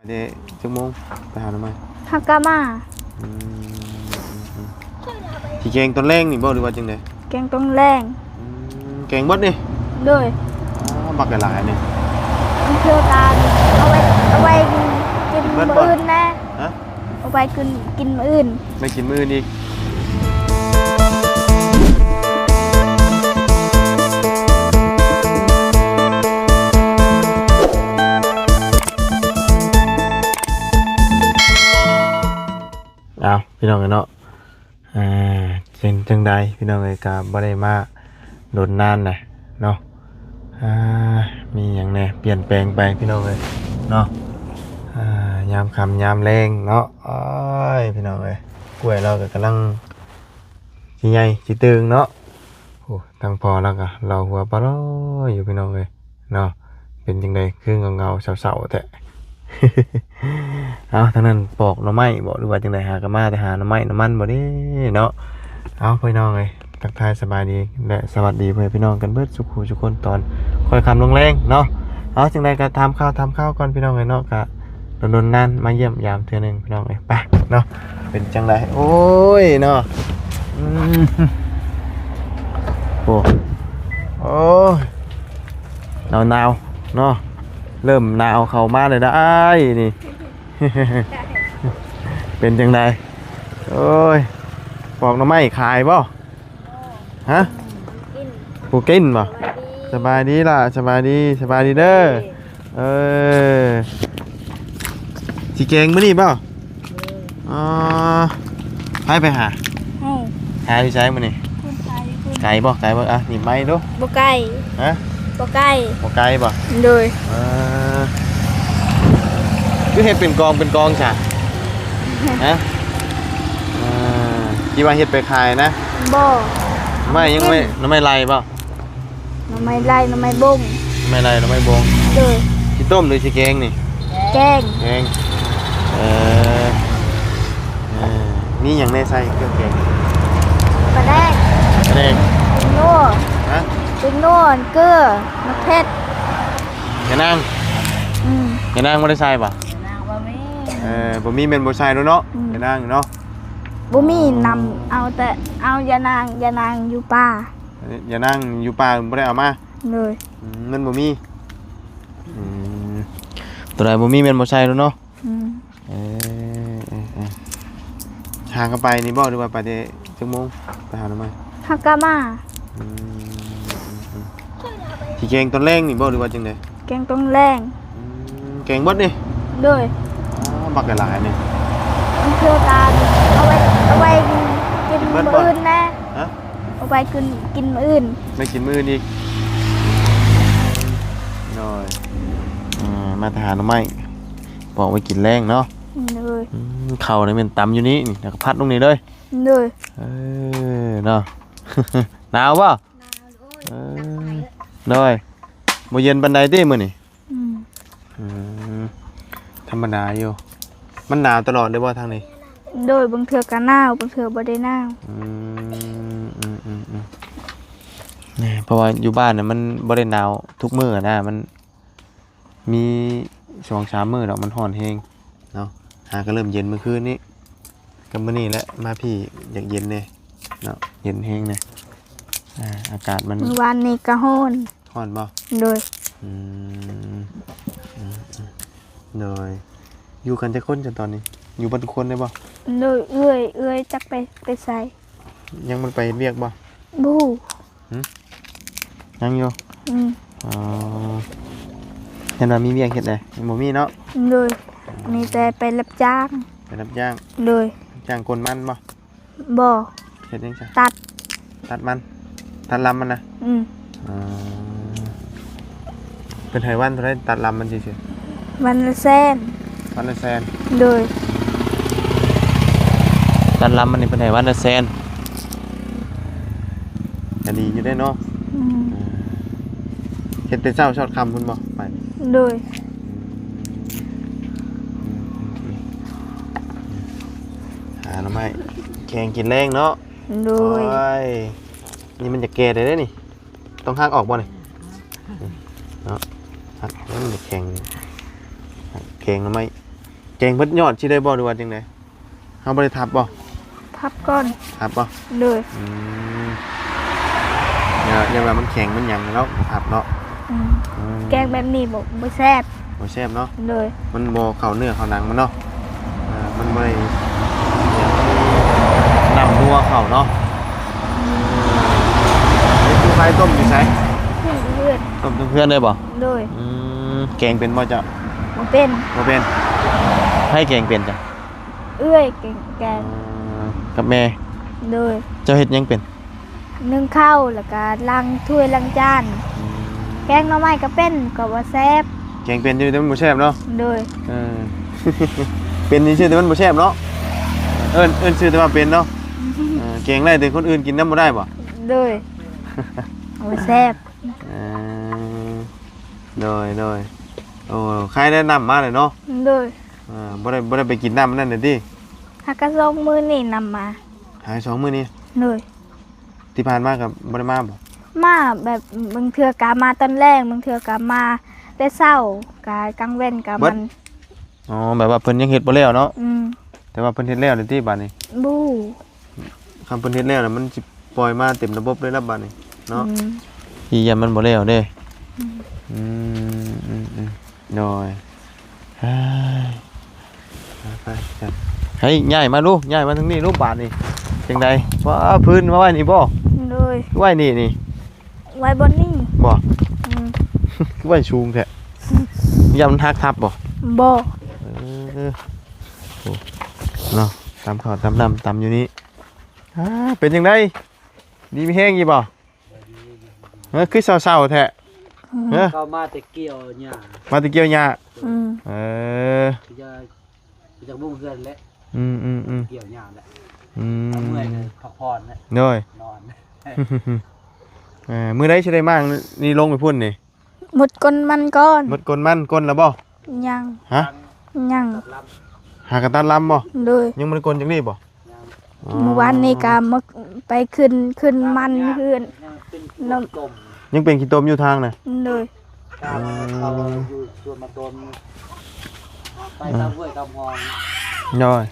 ເດ້ ຈັກໂມງໄປຫາໜໍ່ໄມ້? ຫາກະມາ. ອືມ ອືມ ອືມ ອືມ ຊິແກງຕອນແລງນີ້ບໍ່ ຫຼືວ່າຈັ່ງໃດ? ແກງຕອນແລງ. ອືມ ແກງເບິດນີ້? ໂດຍ. ອໍ ບັກຫຼາຍໆນີ້. ມັນຄືການເອົາໄວ້ ເອົາໄວ້ກິນມື້ອື່ນແດ່. ຮະ? ເອົາໄວ້ກິນ ກິນມື້ອື່ນ ໄປກິນມື້ອື່ນອີກ. ອ້າວ ພີ່ນ້ອງເອີຍເນາະ ອ່າ ເປັນຈັ່ງໃດພີ່ນ້ອງເອີຍ ກະບໍ່ໄດ້ມາດົນນານແຫຼະເນາະ. ອ່າ ມີຫຍັງແດ່ປ່ຽນແປງໄປພີ່ນ້ອງເອີຍເນາະ. ອ່າ ຍາມຄ່ຳຍາມແລງເນາະ ໂອ້ຍ ພີ່ນ້ອງເອີຍ ກ້ວຍລາວກະກຳລັງຊິໃຫຍ່ຊິເຕີງເນາະ. ໂອ້ ທາງພໍ່ລາວກະເລົ່າຫົວປະລໍຢູ່ພີ່ນ້ອງເອີຍເນາະ. ເປັນຈັ່ງໃດຄືເຫງົາໆເສົ້າໆແທ້? ເອົາ ທາງນັ້ນປອກໜໍ່ໄມ້ບໍ ຫຼືວ່າຈັ່ງໃດ? ຫາກະມາແຕ່ຫາໜໍ່ໄມ້ໜໍ່ມັນບໍເດ້ເນາະ. ເອົາ ພີ່ນ້ອງເອີຍ ທັກທາຍສະບາຍດີ ແລະ ສະຫວັດດີພໍ່ແມ່ພີ່ນ້ອງກັນເບິດສູ່ຜູ້ສູ່ຄົນ ຕອນຄ່ອຍຄ່ຳລົງແລງເນາະ. ເອົາ ຈັ່ງໃດກະຖາມຂ່າວຖາມຄາວກ່ອນພີ່ນ້ອງເອີຍເນາະ ກະດົນໆນານມາຢ້ຽມຢາມເທື່ອໜຶ່ງພີ່ນ້ອງເອີຍ ໄປເນາະ. ເປັນຈັ່ງໃດ? ໂອ້ຍເນາະ ອືມ ໂອ້ ໂອ້ຍ ໜາວໆເນາະ ເລີ່ມໜາວເຂົ້າມາແລ້ວໄດ໋ນີ້. ເປັນຈັ່ງໃດ? ໂອ້ຍ ປອກໜໍ່ໄມ້ຂາຍບໍ່? ຮະ? ກິນ ຜູ້ກິນບໍ່? ສະບາຍດີ ສະບາຍດີຫຼ້າ ສະບາຍດີ ສະບາຍດີເດີ. ເອີ ຊິແກງມື້ນີ້ບໍ່? ເອີ ອໍ ໃຜໄປຫາ? ເຮົາ ຫາຢູ່ໃສມື້ນີ້? ໄກບໍ່? ໄກບໍ່? ອ່ະ ໜີບໄມດູ. ບໍ່ໄກ. ຮະ? ບໍ່ໄກ. ບໍ່ໄກບໍ່? ໂດຍ. ເອີ ຄືເຮັດເປັນກອງເປັນກອງຊະ? ຮະ? ເອີ ທີ່ວ່າເຮັດໄປຂາຍນະ? ບໍ່. ໜໍ່ໄມ້ຫຍັງ? ໜໍ່ໄມ້ໄລ່ບໍ່? ໜໍ່ໄມ້ໄລ່ ໜໍ່ໄມ້ບົງ. ໜໍ່ໄມ້ໄລ່ ໜໍ່ໄມ້ບົງ. ໂດຍ. ຊິຕົ້ມຫຼືຊິແກງນີ້? ແກງ. ແກງ. ເອີ ເອີ ມີຫຍັງແດ່ໃສ່ເຄື່ອງແກງ? ປາແດກ. ປາແດກ. ແປ້ງນົວ. ຮະ? ແປ້ງນົວ ເກືອ ໝາກເຜັດ. ຍານາງ? ອືມ. ຍານາງບໍ່ໄດ້ໃສ່ບໍ່? ຍານາງບໍ່ມີ. ເອີ ບໍ່ມີແມ່ນບໍ່ໃສ່ແລ້ວເນາະ. ອືມ. ຍານາງເນາະ ບໍ່ມີນຳ ເອົາແຕ່ ເອົາຍານາງ ຍານາງຢູ່ປ່າ. ຍານາງຢູ່ປ່າບໍ່ໄດ້ເອົາມາ? ໂດຍ. ອືມ ມັນບໍ່ມີ. ອືມ ຕົວໃດບໍ່ມີແມ່ນບໍ່ໃສ່ແລ້ວເນາະ. ອືມ. ເອີ ເອີ ເອີ ຫາກະໄປນີ້ບໍ່ ຫຼືວ່າໄປແຕ່ຈັກໂມງ? ໄປຫາໜໍ່ໄມ້? ຫາກະມາ. ອືມ ອືມ ອືມ ຊິແກງຕອນແລງນີ້ບໍ່ ຫຼືວ່າຈັ່ງໃດ? ແກງຕອນແລງ. ອືມ ແກງເບິດນີ້? ໂດຍ. ອໍ ບັກຫຼາຍໆນີ້. ມັນຄືການເອົາໄວ້ ເອົາໄວ້ກິນມື້ອື່ນແດ່. ຮະ? ເອົາໄວ້ກິນ ກິນມື້ອື່ນ ໄປກິນມື້ອື່ນອີກ. ໂດຍ. ອ່າ ມາແຕ່ຫາໜໍ່ໄມ້ ປອກໄວ້ກິນແລງເນາະ. ໂດຍ. ອືມ ເຂົ້ານີ້ແມ່ນຕຳຢູ່ນີ້ ນີ້ ແລ້ວກະພັດລົງນີ້ເລີຍ. ໂດຍ. ເອີ ເນາະ ໜາວບໍ່? ເອີ ໂດຍ. ບໍ່ເຢັນປານໃດຕິມື້ນີ້? ອືມ ອືມ ທຳມະດາຢູ່. ມັນໜາວຕະຫຼອດເລີຍບໍ່ທາງນີ້? ໂດຍ. ບາງເທື່ອກະໜາວ ບາງເທື່ອບໍ່ໄດ້ໜາວ. ອືມ ອືມ ອືມ ອືມ ແນ່ ເພາະວ່າຢູ່ບ້ານນະ ມັນບໍ່ໄດ້ໜາວທຸກມື້ນະ ມັນມີສອງສາມມື້ດອກ ມັນຮ້ອນແຮງເນາະ. ຫາກະເລີ່ມເຢັນມື້ຄືນນີ້ ກັບມື້ນີ້ແຫຼະ ມາພີ້ຢາກເຢັນແດ່ເນາະ ເຢັນແຮງນະ. ອ່າ ອາກາດມັນ ມື້ວານນີ້ກະຮ້ອນ. ຮ້ອນບໍ່? ໂດຍ. ອືມ ອືມ ອືມ ໂດຍ. ຢູ່ກັນຈັກຄົນຊັ້ນຕອນນີ້? ຢູ່ເບິດທຸກຄົນເລີຍບໍ່? ໂດຍ. ເອື້ອຍ ເອື້ອຍຈັກໄປ ໄປໃສ? ຍັງບໍ່ໄປເຮັດວຽກບໍ່? ບໍ່ຮູ້. ຫື? ຍັງຢູ່? ອືມ. ອໍ ເຫັນວ່າມີວຽກເຮັດແດ່? ຍັງບໍ່ມີເນາະ? ໂດຍ. ມີແຕ່ໄປຮັບຈ້າງ. ໄປຮັບຈ້າງ? ໂດຍ. ຈ້າງກົນມັນບໍ່? ບໍ່. ເຮັດຫຍັງຊະ? ຕັດ ຕັດມັນ ຕັດລຳມັນນະ? ອືມ. ອໍ ເພິ່ນໃຫ້ວັນເທົ່າໃດຕັດລຳມັນຊື່ໆ? ວັນລະແສນ. ວັນລະແສນ? ໂດຍ. ຕັດລຳມັນນີ້ເພິ່ນໃຫ້ວັນລະແສນ ກະດີຢູ່ເດ້ເນາະ. ອືມ. ເຮັດແຕ່ເຊົ້າຊອດຄ່ຳພຸ້ນບໍ່ໄປ? ໂດຍ. ຫາໜໍ່ໄມ້ແກງກິນແລງເນາະ. ໂດຍ. ໂອ້ຍ ນີ້ມັນຈະແກ່ໄດ້ເດ້ນີ້ ຕ້ອງຫັກອອກບໍ່ນີ້? ເນາະ ຫັກ ມັນຈະແຂງ ແກງໜໍ່ໄມ້ ແກງເບິດຍອດຊິໄດ້ບໍ່ ຫຼືວ່າຈັ່ງໃດ? ເຮົາບໍ່ໄດ້ທັບບໍ່? ທັບກ່ອນ. ທັບບໍ່? ໂດຍ. ອືມ ຢ່າ ຢ່າວ່າມັນແຂງມັນຫຍັງເນາະ ທັບເນາະ. ອືມ ອືມ ແກງແບບນີ້ບໍ່ ບໍ່ແຊບ. ບໍ່ແຊບເນາະ. ໂດຍ. ມັນບໍ່ເຂົ້າເນື້ອເຂົ້າໜັງມັນເນາະ. ເອີ ມັນບໍ່ໄດ້ ນ້ຳນົວເຂົ້າເນາະ. ເຮັດຢູ່ໃສ? ຕົ້ມຢູ່ໃສ? ຕົ້ມຢູ່ເຮືອນ. ຕົ້ມຢູ່ເຮືອນໄດ້ບໍ່? ໂດຍ. ອືມ ແກງເປັນບໍ່ເຈົ້າ? ບໍ່ເປັນ. ບໍ່ເປັນ. ໃຜແກງເປັນຈ້ະ? ເອື້ອຍແກງ ແກງ. ເອີ ກັບແມ່. ໂດຍ. ເຈົ້າເຮັດຫຍັງເປັນ? ໜຶ້ງເຂົ້າ ແລ້ວກະລ້າງຖ້ວຍລ້າງຈານ. ອືມ ແກງໜໍ່ໄມ້ກະເປັນ ກະບໍ່ແຊບ. ແກງເປັນຢູ່ ແຕ່ມັນບໍ່ແຊບເນາະ. ໂດຍ. ເອີ ເປັນຊື່ໆ ແຕ່ມັນບໍ່ແຊບເນາະ. ເອີ້ນ ເອີ້ນຊື່ແຕ່ວ່າເປັນເນາະ. ເອີ ແກງໄດ້ ແຕ່ຄົນອື່ນກິນນຳບໍ່ໄດ້ບໍ່? ໂດຍ. ບໍ່ແຊບ. ເອີ ໂດຍ ໂດຍ. ໂອ້ ໃຄໄດ້ນ້ຳມາແລ້ວເນາະ. ໂດຍ. ເອີ ບໍ່ໄດ້ ບໍ່ໄດ້ໄປກິນນ້ຳອັນນັ້ນເດ້ຕິ? ຫາກະສອງມື້ນີ້ນ້ຳມາ. ຫາສອງມື້ນີ້? ໂດຍ. ທີ່ຜ່ານມາກໍບໍ່ໄດ້ມາບໍ່? ມາແບບບາງເທື່ອກໍມາຕອນແລງ ບາງເທື່ອກໍມາແຕ່ເຊົ້າ ກະກາງເວັນກໍມັນ. ອໍ ແບບວ່າເພິ່ນຍັງເຮັດບໍ່ແລ້ວເນາະ. ອືມ ແຕ່ວ່າເພິ່ນເຮັດແລ້ວແລ້ວຕິບາດນີ້? ບໍ່ຮູ້. ຄັນເພິ່ນເຮັດແລ້ວລະມັນຊິປ່ອຍມາເຕັມລະບົບເລີຍລະບາດນີ້ເນາະ. ອືມ ຢ້ານມັນບໍ່ແລ້ວເດ້. ອືມ ອືມ ອືມ ໂດຍ. ໄປໆ ໃຫ້ຍ້າຍມາລູກ ຍ້າຍມາທາງນີ້ລູກບາດນີ້. ຈັ່ງໃດ? ວ່າພື້ນມາໄວ້ນີ້ບໍ່? ໂດຍ. ໄວ້ນີ້ນີ້ ໄວ້ບ່ອນນີ້ບໍ່? ອືມ ຄືໄວ້ສູງແທ້? ຢ້ານມັນຫັກທັບບໍ່? ບໍ່. ເອີ ໂອ້ ເນາະ ຕຳເຂົ້າຕຳນ້ຳຕຳຢູ່ນີ້. ອາ ເປັນຈັ່ງໃດ? ດີມີແຮງຢູ່ບໍ່? ເອີ ຄືເສົ້າໆແທ້? ອືມ ເອີ ເຂົາມາແຕ່ກ່ຽວຫຍ້າ. ມາແຕ່ກ່ຽວຫຍ້າ? ອືມ ເອີ ຈາກ ຈາກມຸງເຮືອນແຫຼະ. ອືມໆໆ ກ່ຽວຫຍ້າແຫຼະ. ອືມ ເມື່ອຍກໍພັກຜ່ອນແຫຼະ. ໂດຍ. ນອນ. ເອີ ມື້ໃດຊິໄດ້ມ້າງນີ້ລົງໄປພຸ້ນນີ້? ໝົດກົ້ນມັນກ່ອນ. ໝົດກົ້ນມັນ ກົ້ນແລ້ວບໍ່? ຍັງ. ຮະ? ຍັງ. ຫາກະຕັດລຳບໍ່? ໂດຍ. ຍັງບໍ່ໄດ້ກົ້ນຈັກນີ້ບໍ່? ມື້ວານນີ້ກະມາໄປຂຶ້ນ ຂຶ້ນມັນເຮືອນ. ຍັງເປັນຂີ້ຕົມຢູ່ທາງນະ? ໂດຍ. ອືມ ໄປຕາມຫ້ວຍຕາມຮ່ອງ. ໂດຍ.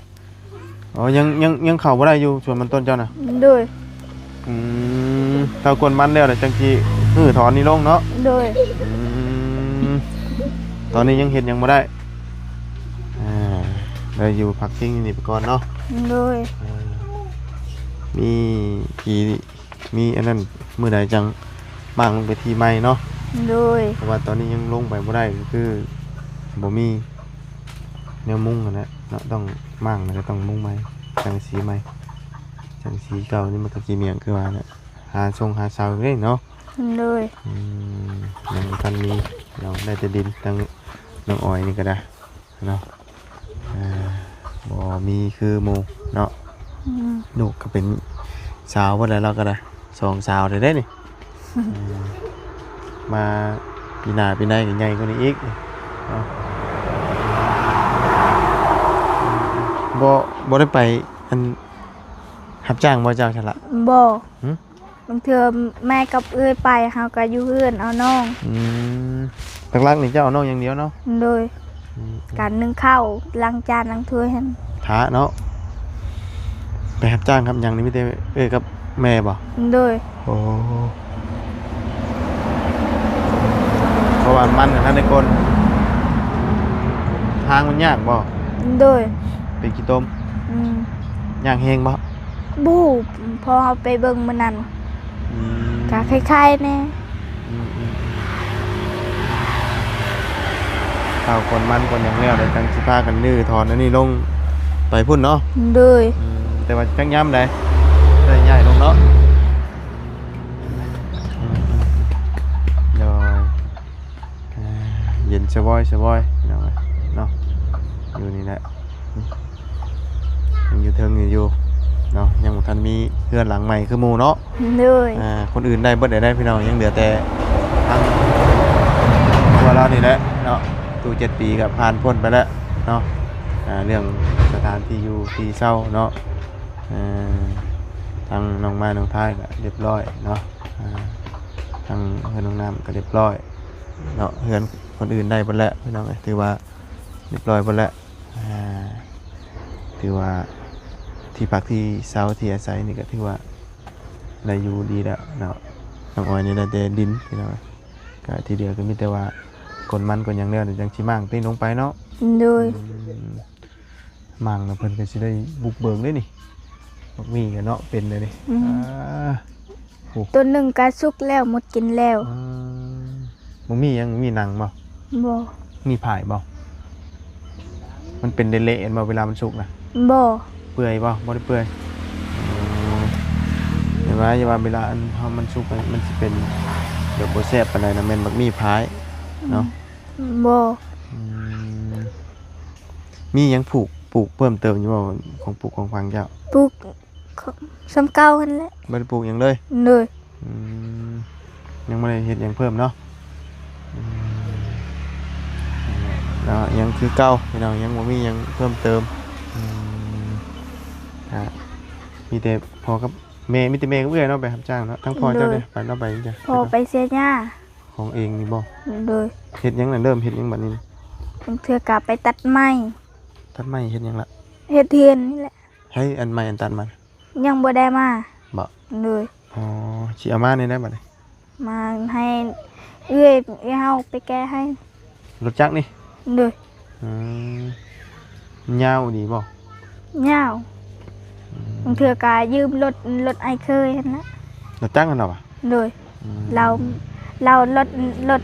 ອໍ ຍັງ ຍັງ ຍັງເຂົ້າບໍ່ໄດ້ຢູ່ສວນມັນຕົ້ນເຈົ້ານະ? ໂດຍ. ອືມ ຖ້າກົນມັນແລ້ວລະຈັ່ງຊິຮື້ຖອນນີ້ລົງເນາະ? ໂດຍ. ອືມ ຕອນນີ້ຍັງເຮັດຫຍັງບໍ່ໄດ້. ອ່າ ໄດ້ຢູ່ພັກພິງຢູ່ນີ້ໄປກ່ອນເນາະ? ໂດຍ. ເອີ ມີທີ່ ມີອັນນັ້ນ ມື້ໃດຈັ່ງມ້າງລົງໄປທີ່ໃໝ່ເນາະ? ໂດຍ. ເພາະວ່າຕອນນີ້ຍັງລົງໄປບໍ່ໄດ້ ກໍຄືບໍ່ມີແນວມຸງຫັ້ນແຫຼະເນາະ, ຕ້ອງມ້າງແລ້ວກໍຕ້ອງມຸງໃໝ່ ສັງກະສີໃໝ່. ສັງກະສີເກົ່ານີ້ມັນກໍຊິໝ້ຽງຄືວ່າແຫຼະ ຫາຊົງຫາເສົາເດ້ເນາະ? ໂດຍ. ອືມ ຍັງບໍ່ທັນມີເນາະ, ໄດ້ແຕ່ດິນ. ທາງນ້ອງອອຍນີ້ກໍໄດ້ ເນາະ. ເອີ ບໍ່ມີຄືໝູ່ເນາະ. ອືມ ລູກກໍເປັນສາວເບິດແລ້ວ ລາວກໍໄດ້ສອງສາວແທ້ເດ້ນີ້. ເອີ ມາປີໜ້າປີໃນກໍໃຫຍ່ກວ່ານີ້ອີກເນາະ. ບໍ່ ບໍ່ໄດ້ໄປອັນ ຮັບຈ້າງບໍ່ເຈົ້າຊັ້ນລະ? ບໍ່. ຫຶ? ບາງເທື່ອແມ່ກັບເອື້ອຍໄປ ເຮົາກໍຢູ່ເຮືອນເອົານ້ອງ. ອືມ ຫຼັກໆນີ້ເຈົ້າເອົານ້ອງຢ່າງດຽວເນາະ? ໂດຍ. ອືມ ການໜຶ້ງເຂົ້າ ລ້າງຈານ ລ້າງຖ້ວຍຫັ້ນ ຖ້າເນາະ. ໄປຮັບຈ້າງຮັບຫຍັງນີ້ມີແຕ່ເອື້ອຍກັບແມ່ບໍ່? ໂດຍ. ໂອ້ ເພາະວ່າມັນຫັ້ນໄດ້ກ່ອນ ທາງມັນຍາກບໍ່? ໂດຍ. ເປັນຂີ້ຕົມ? ອືມ. ຍາກແຮງບໍ່? ບໍ່ຮູ້ ເພາະເຮົາໄປເບິ່ງມື້ນັ້ນ. ອືມ ກະຄ້າຍໆແດ່. ອືມໆ ເຂົ້າກ່ອນມັນກ່ອນຫຍັງແລ້ວ ແລ້ວຈັ່ງຊິພາກັນຮື້ຖອນອັນນີ້ລົງໄປພຸ້ນເນາະ? ໂດຍ. ອືມ ແຕ່ວ່າຈັກຍາມໃດໄດ້ຍ້າຍລົງເນາະ? ອືມໆ ໂດຍ. ອ່າ ເຢັນສະບາຍ ສະບາຍ ພີ່ນ້ອງເອີຍເນາະ. ຢູ່ນີ້ແຫຼະ ຍັງຢູ່ເທິງນີ້ຢູ່ເນາະ, ຍັງບໍ່ທັນມີເຮືອນຫຼັງໃໝ່ຄືໝູ່ເນາະ. ໂດຍ. ອ່າ ຄົນອື່ນໄດ້ເບິດແລ້ວໄດ໋ພີ່ນ້ອງ, ຍັງເຫຼືອແຕ່ທາງຄົວລາວນີ້ແຫຼະເນາະ. ຕູ້ເຈັດປີກໍຜ່ານພົ້ນໄປແລ້ວເນາະ. ອ່າ ເລື່ອງສະຖານທີ່ຢູ່ທີ່ເຊົ່າເນາະ, ເອີ ທາງນ້ອງມາຍນ້ອງທາຍກໍຮຽບຮ້ອຍເນາະ. ອ່າ ທາງເຮືອນນ້ອງນ້ຳກໍຮຽບຮ້ອຍ ເນາະ. ເຮືອນຄົນອື່ນໄດ້ເບິດແລ້ວ ພີ່ນ້ອງເອີຍ, ຖືວ່າຮຽບຮ້ອຍເບິດແລ້ວ. ອ່າ ຖືວ່າທີ່ພັກທີ່ເຊົາທີ່ອາໄສນີ້ກໍຖືວ່າໄດ້ຢູ່ດີແລ້ວເນາະ. ນ້ອງອອຍນີ້ໄດ້ແຕ່ດິນພີ່ນ້ອງ, ກໍທີ່ເຫຼືອກໍມີແຕ່ວ່າກົນມັນກົນຫຍັງແລ້ວ ຈັ່ງຊິມ້າງຕີນລົງໄປເນາະ. ໂດຍ. ອືມ ມ້າງແລ້ວເພິ່ນກໍຊິໄດ້ບຸກເບີກເດ້ນີ້. ບັກໝີ່ກໍເນາະ ເປັນເດ້ນີ້. ອືມ ອ່າ ໂອ້ ໂຕໜຶ່ງກໍສຸກແລ້ວ ໝົດກິນແລ້ວ. ອືມ ບໍ່ມີຫຍັງ ມີໜັງບໍ່? ບໍ່. ມີຜາຍບໍ່? ມັນເປັນເລະໆ ແມ່ນບໍ່ ເວລາມັນສຸກນະ? ບໍ່. ເປື່ອຍບໍ່? ບໍ່ໄດ້ເປື່ອຍ. ອືມ ແຕ່ວ່າ ຢ່າວ່າເວລາອັນເຮົາມັນສຸກ ມັນຊິເປັນແບບບໍ່ແຊບປານໃດນະ, ແມ່ນບັກໝີ່ຜາຍເນາະ. ອືມ ບໍ່. ອືມ ມີຫຍັງປູກ ປູກເພີ່ມເຕີມຢູ່ບໍ່ ຂອງປູກຂອງຝັງເຈົ້າ? ປູກ ສ່ຳເກົ່າຫັ້ນແຫຼະ. ບໍ່ໄດ້ປູກຫຍັງເລີຍ? ໂດຍ. ອືມ ຍັງບໍ່ໄດ້ເຮັດຫຍັງເພີ່ມເນາະ. ອືມ ເນາະ ຍັງຄືເກົ່າພີ່ນ້ອງ, ຍັງບໍ່ມີຫຍັງເພີ່ມເຕີມ. ອືມ ກະມີແຕ່ພໍ່ກັບແມ່ ມີແຕ່ແມ່ກັບເອື້ອຍເນາະ ໄປຮັບຈ້າງເນາະ. ທາງພໍ່ເຈົ້າເດ້? ໂດຍ. ໄປ ລາວໄປຫຍັງ? ພໍ່ໄປເສຍຫຍ້າ. ຂອງເອງນີ້ບໍ່? ໂດຍ. ເຮັດຫຍັງນະ? ເລີ່ມເຮັດຫຍັງບັດນີ້? ບາງເທື່ອກໍໄປຕັດໄມ້. ຕັດໄມ້ເຮັດຫຍັງລະ? ເຮັດເຮືອນນີ້ແຫຼະ. ໃຫ້ອັນໄມ້ອັນຕັດມາ ຍັງບໍ່ໄດ້ມາ. ບໍ່? ໂດຍ. ອໍ ຊິເອົາມາແນວໃດບັດນີ້? ມາໃຫ້ເອື້ອຍ ເອື້ອຍເຮົາໄປແກະໃຫ້. ລົດຈັກນີ້? ໂດຍ. ອືມ ມັນຍາວດີບໍ່? ຍາວ. ອືມ ບາງເທື່ອກໍຢືມລົດ ລົດອ້າຍເຂີຍຫັ້ນນະ. ລົດຈັກຫັ້ນນະຫວາ? ໂດຍ. ອືມ ລາວ ລາວລົດ ລົດ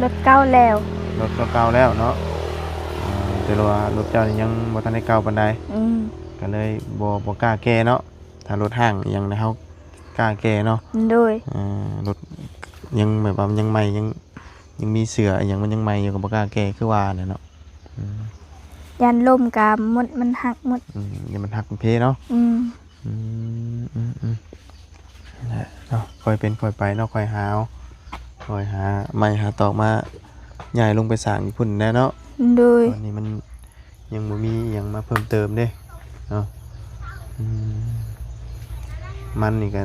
ລົດເກົ່າແລ້ວ. ລົດເກົ່າໆແລ້ວເນາະ. ອືມ ແຕ່ວ່າລົດເຈົ້ານີ້ຍັງບໍ່ທັນໄດ້ເກົ່າປານໃດ. ອືມ ກໍເລີຍບໍ່ ບໍ່ກ້າແກ່ເນາະ. ຖ້າລົດຮ້າງອີ່ຫຍັງນະ ເຮົາກ້າແກ່ເນາະ. ໂດຍ. ເອີ ລົດຍັງແບບວ່າມັນຍັງໃໝ່ ຍັງ ຍັງມີເຊື້ອອີ່ຫຍັງ ມັນຍັງໃໝ່ຢູ່ ກໍບໍ່ກ້າແກ່ຄືວ່າແຫຼະເນາະ. ອືມ ຢ້ານລົ້ມກໍໝົດ ມັນຫັກໝົດ. ອືມ ຢ້ານມັນຫັກມັນເພເນາະ. ອືມ ອືມ ອືມ ອືມ ນັ້ນແຫຼະເນາະ ຄ່ອຍເປັນຄ່ອຍໄປເນາະ. ຄ່ອຍຫາເອົາ ຄ່ອຍຫາໄມ້ຫາຕອກມາຍ້າຍລົງໄປສ້າງຢູ່ພຸ້ນແຫຼະເນາະ. ໂດຍ. ຕອນນີ້ມັນ ຍັງບໍ່ມີຫຍັງມາເພີ່ມເຕີມເດ້ເນາະ. ອືມ ມັນນີ້ກໍ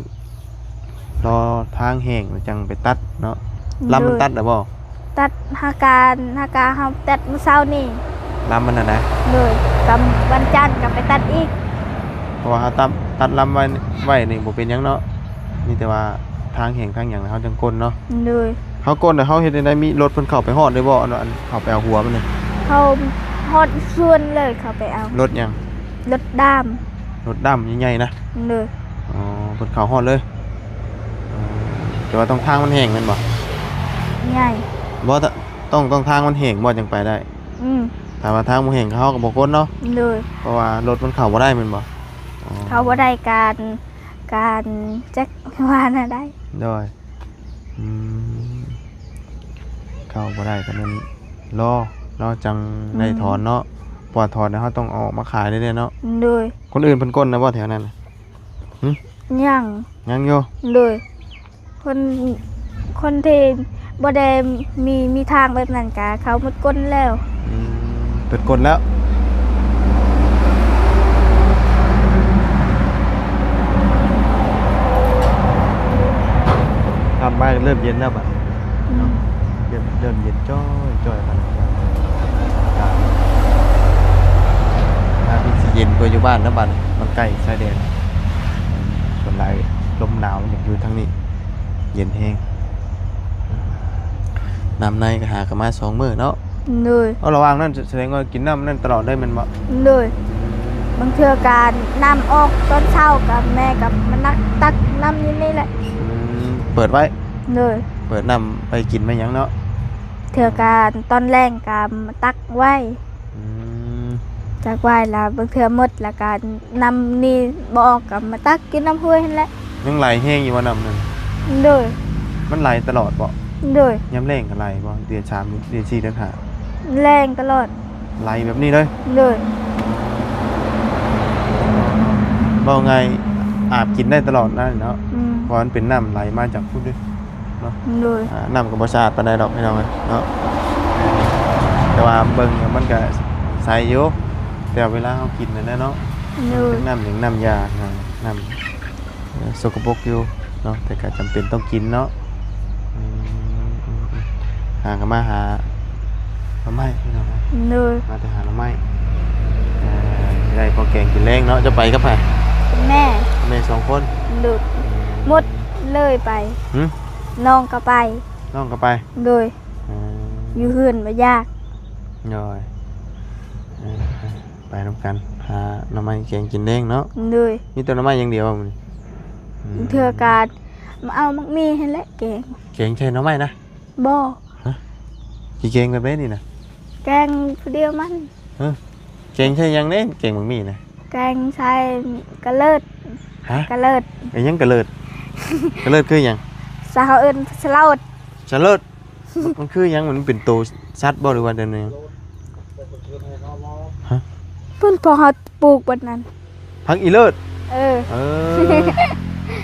ລໍທາງແຫ້ງແລ້ວຈັ່ງໄປຕັດເນາະ. ໂດຍ. ລຳມັນຕັດແລ້ວບໍ່? ຕັດ ຫາການ ຫາກາເຮົາຕັດມື້ເຊົ້ານີ້. ລຳມັນນະນະ? ໂດຍ. ກຳ ວັນຈັນກໍໄປຕັດອີກ. ເພາະວ່າເຮົາຕັດ ຕັດລຳໄວ້ ໄວ້ນີ້ບໍ່ເປັນຫຍັງເນາະ. ມີແຕ່ວ່າທາງແຫ້ງທາງຫຍັງເຮົາຈັ່ງກົ້ນເນາະ. ໂດຍ. ເຮົາກົ້ນແລ້ວເຮົາເຮັດຈັ່ງໃດ? ມີລົດເພິ່ນເຂົ້າໄປຮອດໄດ້ບໍ່? ອັນ ອັນເຂົ້າໄປເອົາຫົວມັນນີ້ ເຂົາຮອດສວນເລີຍ ເຂົາໄປເອົາ. ລົດຫຍັງ? ລົດດຳ. ລົດດຳໃຫຍ່ໆນະ? ໂດຍ. ອໍ ເພິ່ນເຂົ້າຮອດເລີຍ. ອໍ ແຕ່ວ່າຕ້ອງ ທາງມັນແຫ້ງແມ່ນບໍ່? ໃຫຍ່. ບໍ່ ຕ້ອງ ຕ້ອງທາງມັນແຫ້ງບໍ່ຈັ່ງໄປໄດ້? ອືມ ຖ້າວ່າທາງບໍ່ແຫ້ງເຮົາກໍບໍ່ກົ້ນເນາະ. ໂດຍ. ເພາະວ່າລົດມັນເຂົ້າບໍ່ໄດ້ແມ່ນບໍ່? ອໍ ເຂົ້າບໍ່ໄດ້ ການ ການຈັກວ່າແນວໃດ. ໂດຍ. ອືມ ເຂົ້າບໍ່ໄດ້ກໍແມ່ນລໍເນາະ ຈັ່ງໄດ້ ອືມ ຖອນເນາະ. ເພາະວ່າຖອນແລ້ວເຮົາຕ້ອງເອົາອອກມາຂາຍເດ້ເນາະ. ໂດຍ. ຄົນອື່ນເພິ່ນກົ້ນແລ້ວບໍ່ແຖວນັ້ນນະ? ຫຶ? ຍັງ. ຍັງຢູ່? ໂດຍ. ຄົນ ຄົນທີ່ບໍ່ໄດ້ມີ ມີທາງແບບນັ້ນກະເຂົາໝົດກົ້ນແລ້ວ. ອືມ ເພິ່ນກົ້ນແລ້ວ. ຂ້າມມາເລີ່ມເຢັນແລ້ວບັດ ອືມ ເນາະ. ເລີ່ມ ເລີ່ມເຢັນຈ້ອຍໆ ບັດ ອາກາດ ໜ້າທີ່ຊິເຢັນກວ່າຢູ່ບ້ານນະບັດ ມັນໃກ້ຊາຍແດນ. ສ່ວນຫຼາຍລົມໜາວມັນຢາກຢູ່ທາງນີ້ ເຢັນແຮງ. ນ້ຳໃນກໍຫາກໍມາສອງມື້ເນາະ. ໂດຍ. ເອົາ ລະຫວ່າງນັ້ນສະແດງວ່າກິນນ້ຳນັ້ນຕະຫຼອດເລີຍແມ່ນບໍ່? ໂດຍ. ບາງເທື່ອກະນ້ຳອອກຕອນເຊົ້າ ກະແມ່ກໍມານັກຕັກນ້ຳຢູ່ນີ້ແຫຼະ. ອືມ ເປີດໄວ້. ໂດຍ. ເປີດນ້ຳໄວ້ກິນໄວ້ຫຍັງເນາະ. ເທື່ອກະຕອນແລງກະມາຕັກໄວ້. ອືມ ຕັກໄວ້ລະບາງເທື່ອໝົດລະກະນ້ຳນີ້ບໍ່ອອກກະມາຕັກຢູ່ນ້ຳຫ້ວຍຫັ້ນແຫຼະ. ຍັງໄຫຼແຮງຢູ່ບໍ່ນ້ຳນັ້ນ? ໂດຍ. ມັນໄຫຼຕະຫຼອດບໍ່? ໂດຍ. ຍາມແລ້ງກໍໄຫຼບໍ່? ເດືອນສາມ ເດືອນສີ່ ເດືອນຫ້າ ແລ້ງຕະຫຼອດ. ໄຫຼແບບນີ້ເລີຍ? ໂດຍ. ເວົ້າງ່າຍ ອາບກິນໄດ້ຕະຫຼອດນັ້ນເນາະ. ອືມ ເພາະມັນເປັນນ້ຳໄຫຼມາຈາກພຸ້ນເດ້ເນາະ. ໂດຍ. ອາ ນ້ຳກໍບໍ່ສະອາດປານໃດດອກພີ່ນ້ອງເອີຍເນາະ, ແຕ່ວ່າເບິ່ງແລ້ວມັນກໍໃສຢູ່ ແຕ່ເວລາເຮົາກິນນັ້ນແຫຼະເນາະ. ໂດຍ. ເປັນນ້ຳຫຍັງ ນ້ຳຢາ ນ້ຳ ເອີ ສົກກະປົກຢູ່ເນາະ ແຕ່ກໍຈຳເປັນຕ້ອງກິນເນາະ. ອືມ ຫາກໍມາຫາໜໍ່ໄມ້ພີ່ນ້ອງເອີຍ. ໂດຍ. ມາແຕ່ຫາໜໍ່ໄມ້ ເອີ ໄດ້ພໍ ແກງກິນແລງເນາະ. ຈະໄປກັບໃຜ? ແມ່ ແມ່ສອງຄົນ. ໂດຍ. ອືມ ໝົດເລີຍໄປ. ຫຶ? ນ້ອງກໍໄປ. ນ້ອງກໍໄປ. ໂດຍ. ອືມ ຢູ່ເຮືອນບໍ່ຢາກ. ໂດຍ. ເອີ ໄປນຳກັນ ຫາໜໍ່ໄມ້ແກງກິນແລງເນາະ. ໂດຍ. ມີແຕ່ໜໍ່ໄມ້ຢ່າງດຽວມື້ນີ້? ອືມ ເທື່ອກະມາເອົາໝາກໝີ່ຫັ້ນແຫຼະແກງ. ແກງໃສ່ໜໍ່ໄມ້ນະ? ບໍ່. ຮະ? ຊິແກງແບບໃດນີ້ນະ? ແກງຜູ້ດຽວມັນ. ຮະ? ແກງໃສ່ຫຍັງເດ້ ແກງໝາກໝີ່ນະ? ແກງໃສ່ກະເລີດ. ຮະ? ກະເລີດ. ອີຫຍັງກະເລີດ? ກະເລີດຄືຫຍັງ? ສາວເອີ້ນສະໂລດ. ສະໂລດ? ມັນ ມັນຄືຫຍັງ? ມັນເປັນໂຕສັດບໍ່ ຫຼືວ່າແນວໃດ? ຮະ? ເພິ່ນພໍເຮົາປູກບັດນັ້ນ. ຜັກອີເລີດ. ເອີ ເອີ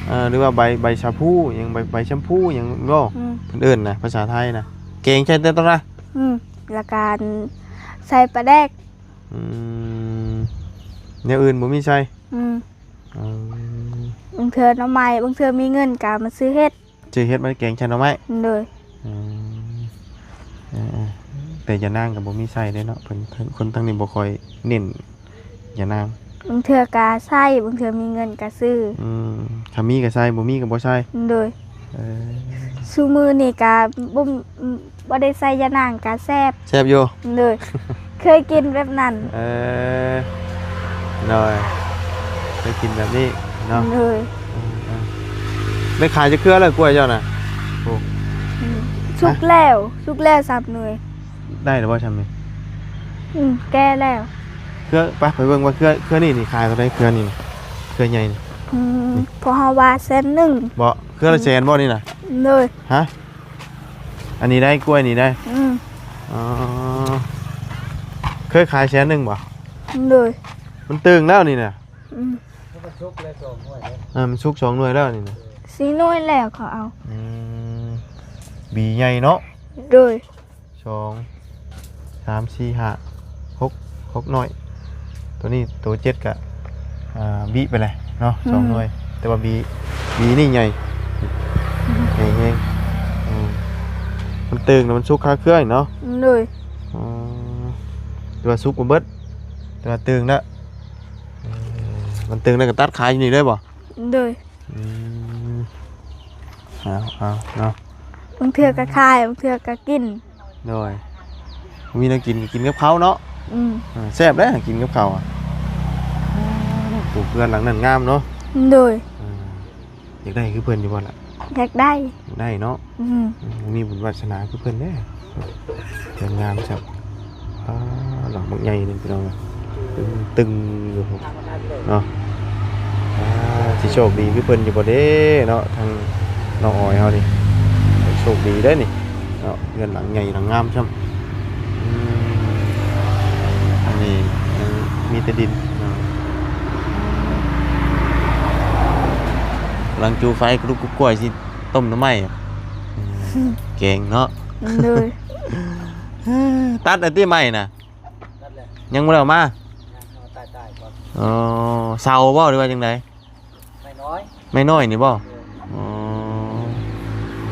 ເອີ ຫຼືວ່າໃບ ໃບຊາພູຫຍັງ ໃບ ໃບແຊມພູຫຍັງບໍ່? ອືມ ເພິ່ນເອີ້ນນະ ພາສາໄທນະ. ແກງໃສ່ແຕ່ໂຕນະ? ອືມ ແລ້ວກະໃສ່ປາແດກ. ອືມ ແນວອື່ນບໍ່ມີໃສ່? ອືມ ອືມ ບາງເທື່ອໜໍ່ໄມ້ ບາງເທື່ອມີເງິນກະມາຊື້ເຫັດ. ຊື້ເຫັດມາແກງໃສ່ໜໍ່ໄມ້. ໂດຍ. ອືມ ເອີ ແຕ່ຢານາງກໍບໍ່ມີໃສ່ເດ້ເນາະ ເພິ່ນ ຄົນທາງນີ້ບໍ່ຄ່ອຍເນັ້ນຢານາງ. ບາງເທື່ອກໍໃສ່ ບາງເທື່ອມີເງິນກໍຊື້. ອືມ ຖ້າມີກໍໃສ່ ບໍ່ມີກໍບໍ່ໃສ່. ໂດຍ. ເອີ ຊຸມື້ນີ້ກໍບໍ່ ບໍ່ໄດ້ໃສ່ຢານາງກະແຊບ. ແຊບຢູ່. ໂດຍ. ເຄີຍກິນແບບນັ້ນ. ເອີ ໂດຍ ເຄີຍກິນແບບນີ້ເນາະ. ໂດຍ. ເອີ ເອີ ໄດ້ຂາຍຈັກເທື່ອແລ້ວກ້ວຍເຈົ້ານະ? ໂອ້ ອືມ ສຸກແລ້ວ ສຸກແລ້ວສາມໜ່ວຍ. ໄດ້ແລ້ວບໍ່ຊຳນີ້? ອືມ ແກ່ແລ້ວ. ເຄືອ ໄປ ໄປເບິ່ງວ່າເຄືອ ເຄືອນີ້ນີ້ຂາຍເທົ່າໃດ? ເຄືອນີ້ ເຄືອໃຫຍ່ນີ້. ອືມ ນີ້ ເພາະເຮົາວ່າແສນໜຶ່ງ. ບໍ່ ເຄືອລະແສນບໍ່ນີ້ນະ? ໂດຍ. ຮະ? ອັນນີ້ໄດ້ ກ້ວຍນີ້ໄດ້. ອືມ ອໍ ເຄີຍຂາຍແສນໜຶ່ງບໍ່? ໂດຍ. ມັນຕຶງແລ້ວນີ້ນະ. ອືມ ມັນສຸກແລ້ວສອງໜ່ວຍແລ້ວ. ເອີ ມັນສຸກສອງໜ່ວຍແລ້ວນີ້ນະ. ສີ່ໜ່ວຍແລ້ວເຂົາເອົາ. ອືມ ບີໃຫຍ່ເນາະ. ໂດຍ. ສອງ ສາມ ສີ່ ຫ້າ ຫົກ ຫົກໜ່ວຍ. ໂຕນີ້ໂຕເຈັດກະ ອ່າ ບີໄປແລ້ວເນາະ. ອືມ ສອງໜ່ວຍ ແຕ່ວ່າບີ ບີນີ້ໃຫຍ່ ອືມ ໃຫຍ່ແຮງ. ອືມ ມັນຕຶງແລ້ວ ມັນສຸກຄາເຄືອເນາະ. ໂດຍ. ອໍ ແຕ່ວ່າສຸກບໍ່ເບິດ ແຕ່ວ່າຕຶງແລ້ວ. ເອີ ມັນຕຶງແລ້ວກໍຕັດຂາຍຢູ່ນີ້ເລີຍບໍ່? ໂດຍ. ອືມ ເອົາ ເອົາເນາະ ບາງເທື່ອກໍຂາຍ ບາງເທື່ອກໍກິນ. ໂດຍ. ມີແນວກິນກໍກິນກັບເຂົ້າເນາະ. ອືມ ເອີ ແຊບເດ້ກິນກັບເຂົ້າອະ. ໂອ້ ເຮືອນຫຼັງນັ້ນງາມເນາະ. ໂດຍ. ເອີ ຢາກໄດ້ຄືເພິ່ນຢູ່ບໍ່ລະ? ຢາກໄດ້. ຢາກໄດ້ເນາະ. ອືມ ອືມ ມີບຸນວາສະໜາຄືເພິ່ນເດ້. ເຮືອນງາມຊ້ຳ. ອ້າ ຫຼັງບັກໃຫຍ່ໜຶ່ງ ພີ່ນ້ອງເອີຍ ຕຶງໆຢູ່ພຸ້ນເນາະ. ອ່າ ຊິໂຊກດີຄືເພິ່ນຢູ່ບໍ່ເດ້ເນາະ ທາງນ້ອງອອຍເຮົານີ້. ໂຊກດີເດ້ນີ້ເນາະ ເຮືອນຫຼັງໃຫຍ່ຫຼັງງາມຊ້ຳ. ອືມ ອັນນີ້ ເອີ ມີແຕ່ດິນເນາະ. ກຳລັງຈູ່ໄຟ ກະລຸກກຸກກ້ວຍຊິ ຕົ້ມໜໍ່ໄມ້ ອືມ ແກງເນາະ. ໂດຍ. ຕັດແລ້ວຕິໄມ້ນະ? ຕັດແລ້ວ. ຍັງບໍ່ໄດ້ເອົາມາ? ຍັງ ເອົາຕາຍໆກ່ອນ. ອໍ ເສົາບໍ່ ຫຼືວ່າຈັ່ງໃດ? ໄມ້ນ້ອຍ. ໄມ້ນ້ອຍນີ້ບໍ່? ໂດຍ.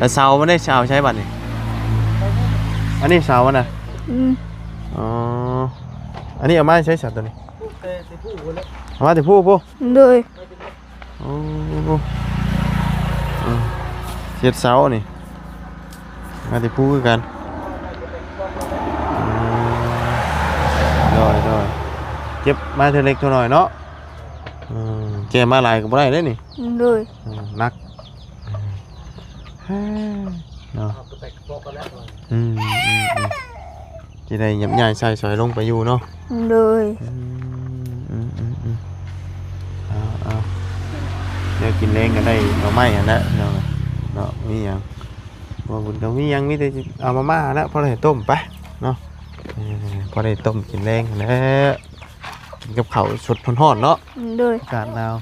ອໍ ແລ້ວເສົາມັນໄດ້ ເສົາໃຊ້ບັດນີ້? ໄມ້ນີ້. ອັນນີ້ເສົາມັນນະ? ອືມ. ອໍ ອັນນີ້ເອົາມາໃຊ້ສະ ໂຕນີ້? ແຕ່ ແຕ່ຜູ້ພຸ້ນແຫຼະ. ເອົາມາແຕ່ຜູ້ພຸ້ນ? ໂດຍ. ໂອ້ ເອີ ເຮັດເສົານີ້ ມາແຕ່ພູຄືກັນ. ອືມ ໂດຍ ໂດຍ ເກັບມາເທື່ອເລັກເທື່ອໜ້ອຍເນາະ. ອືມ ແກ່ມາຫຼາຍກໍບໍ່ໄດ້ເດ້ນີ້. ໂດຍ. ອືມ ໜັກເນາະ. ອືມ ອືມ ອືມ. ຊິໄດ້ຫຍັບຍ້າຍໃສ່ສອຍລົງໄປຢູ່ເນາະ. ໂດຍ. ອືມ ອືມ ອືມ ອືມ. ເອົາ ເອົາ ແນວກິນແລງກໍໄດ້ໜໍ່ໄມ້ຫັ້ນແຫຼະເນາະ ເນາະ. ມີຫຍັງ ບໍ່ບຸນກໍມີຫຍັງ ມີແຕ່ເອົາມາມ່າແຫຼະ ພໍໄດ້ຕົ້ມໄປເນາະ. ເອີ ພໍໄດ້ຕົ້ມກິນແລງຫັ້ນແຫຼະ ກິນກັບເຂົ້າສົດຮ້ອນໆເນາະ. ໂດຍ. ອາກາດໜາວ.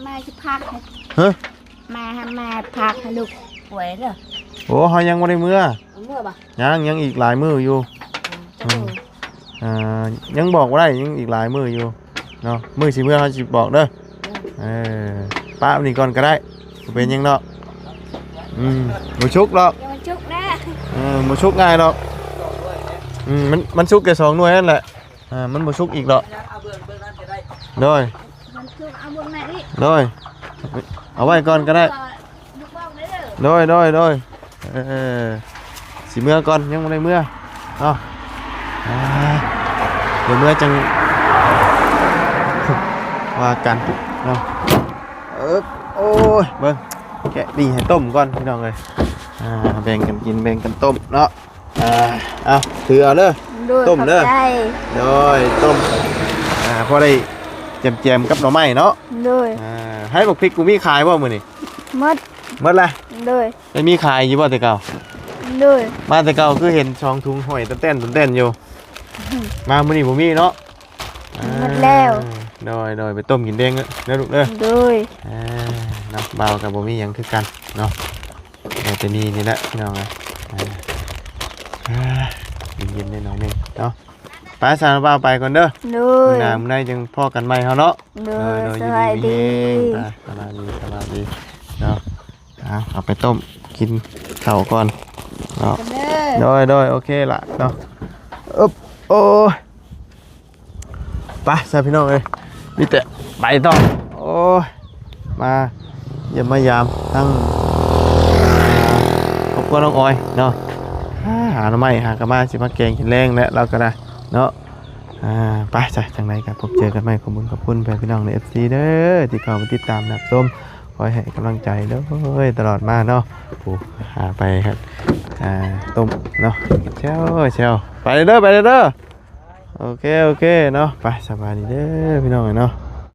ແມ່ຊິພັກໃຫ້. ຮະ? ແມ່ໃຫ້ແມ່ພັກໃຫ້ລູກປ່ວຍເດີ. ໂອ້ ເຮົາຍັງບໍ່ໄດ້ເມືອ. ເມືອບໍ່? ຍັງ ຍັງອີກຫຼາຍມື້ຢູ່. ອືມ ອ່າ ຍັງບອກບໍ່ໄດ້ ຍັງອີກຫຼາຍມື້ຢູ່ເນາະ. ມື້ຊິເມືອເຮົາຊິບອກເດີ. ເອີ ປະນີ້ກ່ອນກໍໄດ້ ບໍ່ເປັນຫຍັງດອກ. ອືມ ບໍ່ສຸກດອກ. ບໍ່ສຸກນະ. ເອີ ບໍ່ສຸກງ່າຍດອກ. ອືມ ມັນ ມັນສຸກແຕ່ສອງໜ່ວຍນັ້ນແຫຼະ. ອ່າ ມັນບໍ່ສຸກອີກດອກ. ເອົາເບິ່ງ ເບິ່ງນັ້ນກໍໄດ້. ໂດຍ ໂດຍ ເອົາໄວ້ກ່ອນກໍໄດ້. ໂດຍ ໂດຍ ໂດຍ ເອີ ຊິເມືອກ່ອນ ຍັງບໍ່ໄດ້ເມືອເນາະ. ອ່າ ດຽວເມືອຈັ່ງວ່າກັນເນາະ. ເອີ ໂອ້ຍ ເບິ່ງ ແກະນີ້ໃຫ້ຕົ້ມກ່ອນພີ່ນ້ອງເອີຍ. ອ່າ ແບ່ງກັນກິນ ແບ່ງກັນຕົ້ມເນາະ. ອ່າ ເອົາ ຖືເອົາເດີ. ໂດຍ ຕົ້ມເດີ. ຂອບໃຈ. ໂດຍ ຕົ້ມ ອ່າ ພໍໄດ້ແຈມໆກັບໜໍ່ໄມ້ເນາະ. ໂດຍ. ອ່າ ໃຫ້ບັກພິກກູມີຂາຍບໍ່ມື້ນີ້? ໝົດ. ໝົດລະ? ໂດຍ. ໄດ້ມີຂາຍຢູ່ບໍ່ແຕ່ເກົ່າ? ໂດຍ. ມາແຕ່ເກົ່າຄືເຫັນສອງຖົງຫ້ອຍຕະແຕ່ນຕະແຕ່ນຢູ່. ມາມື້ນີ້ບໍ່ມີເນາະ. ໝົດແລ້ວ. ອ່າ ໂດຍ ໂດຍ ໄປຕົ້ມກິນແດງເດີລູກເດີ. ໂດຍ. ອ່າ ເນາະ ບ່າວກໍບໍ່ມີຫຍັງຄືກັນເນາະ. ເອີ ແຕ່ນີ້ນີ້ແຫຼະພີ່ນ້ອງເອີຍ. ອ່າ ອ່າ ເຢັນໆໜ້ອຍໜຶ່ງເນາະ. ໄປຊະ ບ່າວໄປກ່ອນເດີ. ໂດຍ. ມື້ໜ້າມື້ໃດຈັ່ງພໍ້ກັນໃໝ່ເຮົາເນາະ. ໂດຍ. ໂດຍ ໂດຍ ສະບາຍດີ. ຢູ່ດີມີແຮງ. ໄປ ສະບາຍດີ ສະບາຍດີເນາະ. ເອົາ ເອົາໄປຕົ້ມກິນເຂົ້າກ່ອນເນາະ. ໂດຍ ໂດຍ ໂອເຄລະເນາະ. ອຶບ ໂອ້ຍ ໄປຊະພີ່ນ້ອງເອີຍ ມີແຕ່ໄປຕໍ່. ໂອ້ຍ ມາຢ້ຽມມາຢາມທັງຄອບຄົວນ້ອງອອຍເນາະ. ຫາໜໍ່ໄມ້ຫາກະມາ ຊິມາແກງກິນແລງແຫຼະ ລາວກໍໄດ້ເນາະ. ອ່າ ໄປຊະ ຈັ່ງໃດກໍພົບເຈີກັນໃໝ່. ຂອບຄຸນ ຂອບຄຸນເພື່ອນພີ່ນ້ອງໃນ ເອັຟຊີ ເດີ ທີ່ເຂົ້າມາຕິດຕາມຮັບຊົມ ຄອຍໃຫ້ກຳລັງໃຈໂດຍຕະຫຼອດມາເນາະ. ໂອ້ ຫາໄປ ອ່າ ຕົ້ມເນາະ ແຊວໆ ໄປເດີ ໄປເດີ. ໂອເຄ ໂອເຄເນາະ ໄປ ສະບາຍດີເດີພີ່ນ້ອງເອີຍເນາະ.